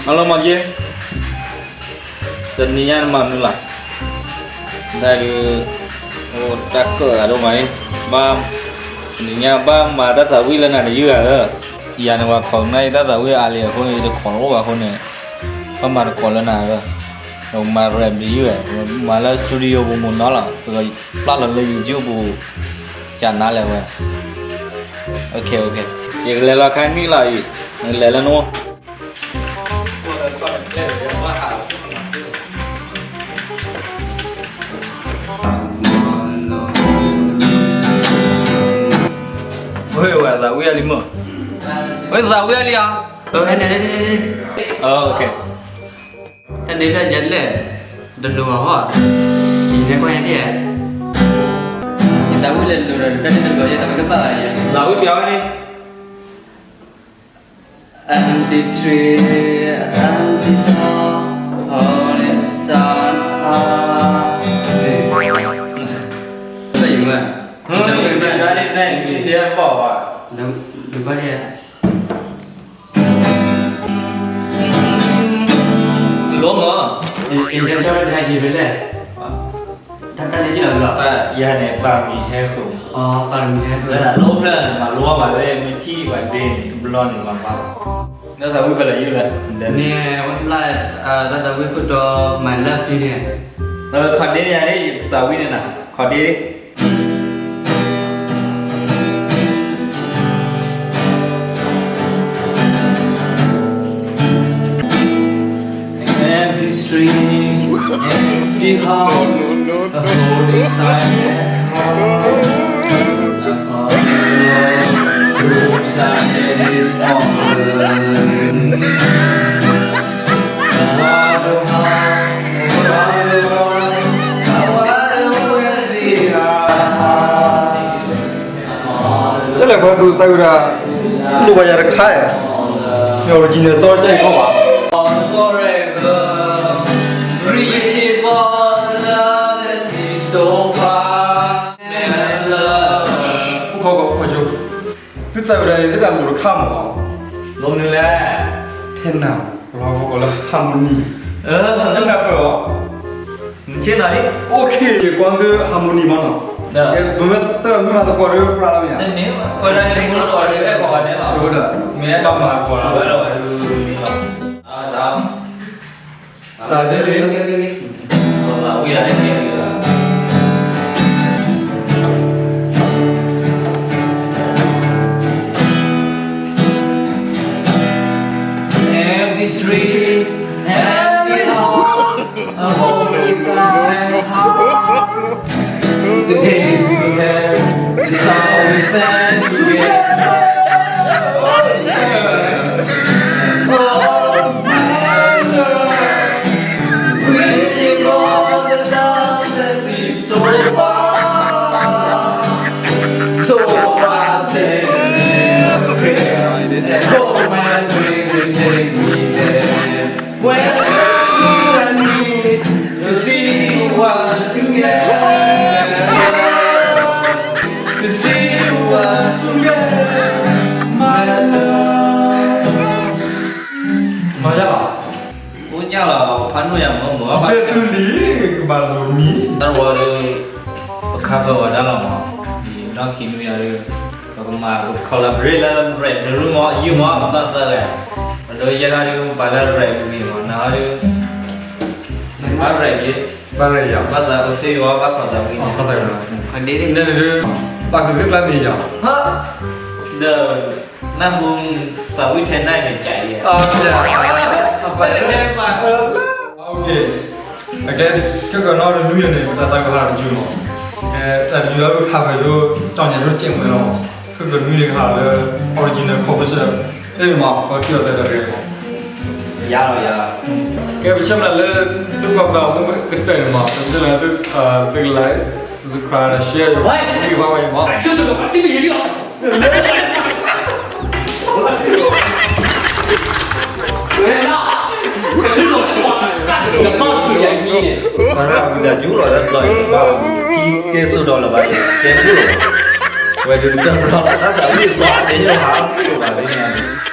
ဟါလီၤမီၤက့, တနံၤညါနမၤမနုၤလီၤ, ဒ်ဒီး, အိၣ်တၢ်ကၢၣ်ဂၤဒိၣ်မးအံၤ, ဘၣ်, တနံၤညါဘၣ်မၤတၢ်သးဝံၣ်လၢနၤတယုၢ်ဂၤဧၢ, ယၤန့ၣ်ပှၤခိးနၤအံၤတၢ်သးဝံၣ်အါလံအဃိန့ၣ် ယတခိးတအိၣ်ဘၣ်အဃိန့ၣ်, ဘၣ်မၤတကိးလၢနၤဧၢ, မၤ rap တယုၢ်ဧၢ, မၤလၢ studio ပူၤမ့ၢ်နီၤလီၤ, ပကပျၢ်လီၤလၢ YouTube ပူၤ, ကနါလဲၣ်ဝဲ, ယကလဲၤလီၤခါနံၣ်လီၤအံၤ, နကလဲၤလၢနအိၣ် ဝဲသးဝံၣ်အါလံမ့ၢ်, ဝဲသးဝံၣ်အါလံဧါ, တၢ်န့ၣ်ဖျၢၣ်ယဲလဲၣ်, တလိၤဘၣ်ဟီ, ယနဲကွၢ်ယဲဒ်, ယသးဝံၣ်လဲၤလိၤဒီးတၢ်န့ၣ်တလိၤ ယသးဝံၣ်တဘၣ်ဘၣ်ယဲ, သးဝံၣ်ပျီဝဲန့ၣ် M D three, M D four, holy sun, ah. တၢ်ယုၢ်မး, တၢ်ယုၢ်မး, တၢ်ယုၢ်မး, လီၤမး, အ့ၣ် ယဲၢ်တၢ်ဝဲဒၣ်ဟံၣ်ဝဲလဲၣ်. တၢ်တၢ်န့ၣ်ယလီၤ, ယၤန့ၣ် ပါရမီဟဲဃုာ်, ပါရမီဟဲဃုာ်, လၢနအိၣ်ဖျဲၣ်န့ၣ် မၤလိဘၣ်သ့ၣ် မ့ၢ်ထံၣ်ပှၤဒ့န့ၣ် တဘျီန့ၣ်မၤဘၣ်, နသးဝံၣ်ဖဲလဲၣ်ယုၢ်လဲၣ်, န့ၣ် ဝဲစလၢ်, တၢ်သးဝံၣ်ခိၣ်တီ my love ဒ်န့ၣ်, ခီၣ်ဒ့န့ၣ်ယၤန့ၣ် ယသးဝံၣ်န့ၣ်နၤ, ခီၣ်ဒ့ Empty street, empty house, a holy silent heart. Upon the roofside is fallen. I wonder how, I wonder why, I wonder where they are. တလဲၤပှၤဒိးသးဝံၣ်ဒၣ်, လိၣ်ဘၣ်ယၤတခါ, မ့ၢ် original စီတၢ်အံၤခီဘၣ်, forever, reaching for the love that seems so far. ခိၣ်ခီကီၢ်ခိၣ်ဆိ, သုသးဝံၣ်ဒၣ်န့ၣ် သုတၢ်လိၣ်တခါမး, လိၣ်မနုၤလဲၣ်, ထဲနၤ, ပှၤကိးလၢ harmony, နနၢ်ပၢၢ်အီၤ နဆ့ၣ်နီၤလံ, OK ယကွၢ်သု harmony မးနီၤ, ပမ့ၢ်သကိးဒီးပြးလီၤမ့ၢ်ဧါ, ပဝဲဒၣ်န့ၣ် ကိးဒီးအဲၣ်ကိးဂၤဒဲးလီၤ, မ့ၢ်အဲၣ်ဒိးမၤကိးလီၤဝဲလီၤဝဲလီၤ, စးဒ်န့ၣ် Empty street, empty house, a hopeless and heart. The days we had, the songs we sang together. Oh, yeah. Oh, my love. Wishing for the love that seems so far. So I say a prayer and hope my dreams will take me there. When you and me, you see what's together. You see what's together, my love. မၤယါလီၤ, အိၣ်ညါလီၤ ဖးနုာ်ယၤမ့ၢ်မ့ၢ်ဘၣ်, တဲသုလံ ကဘၣ်လိာ်မံၤ, တၢ်ဝဲဒီး ပခါဖၢဝဲဒၣ်လီၤမး, ဒီးခံနွံယၤဒီး ပကမၤ ပ collaborate လၢ rap တရူၢ်မး ယုၢ်မး ပသၣ်သၢဂၤ, ပဒိယဲၢ်ခါဒီး ပာ်လၢ rap ဝံၤမး နၤဒီး ဘၣ် rap ယဲ, ဘၣ် rap ယၤ, ဘၣ်သးအိၣ်စ့ယွၤ ဘၣ်ခီၣ်သးဝံၤမး, ခီၣ်သးဝံၤ, န့ၣ်ဒီး ပာ်ကသ့ကျါန့ၣ်ယၤ, ဒီး နၢ်ဟူ သးဝံၣ်ထဲနၢ်န့ၣ်ကၠးယဲ, အဖဲလဲၣ်မၤအၢလၢ, အကဲ, ခဲကနံၣ်အံၤန့ၣ် ပတၢ်သးကဟးတယုၢ်လီၤ, ကဲတၢ်တယုၢ်လၢ cover ဆိ ကၠီညါဒိၣ်စဲးမွဲလီၤ, ခဲကနံၣ်အံၤန့ၣ်ကဟးလၢ original cover သ့ၣ်မး ပှၤထံၣ်အီၤသဲတဂ့ၤလီၤ, ယၤလီၤယၤ, ကဲပဆၢမုၢ်လၢ်လၢ သုကွၢ်ပှၤမူကတၢၢ်န့ၣ်မး ပဆၢမုၢ်လၢ်လၢသု like, subscribe, share ယၤ ဝံၤဘၣ်ဝဲအံၤမး ကဲဆိဒီးလၢၤဘၣ်, ကဲဆိဒီးလၢၤဘၣ်, ဝဲဒုးတၢ်ပလီၢ်လၢတၢ်သးဝံၣ်အသီ တဲယိၣ်ဟးလီၤဘၣ်လံန့ၣ်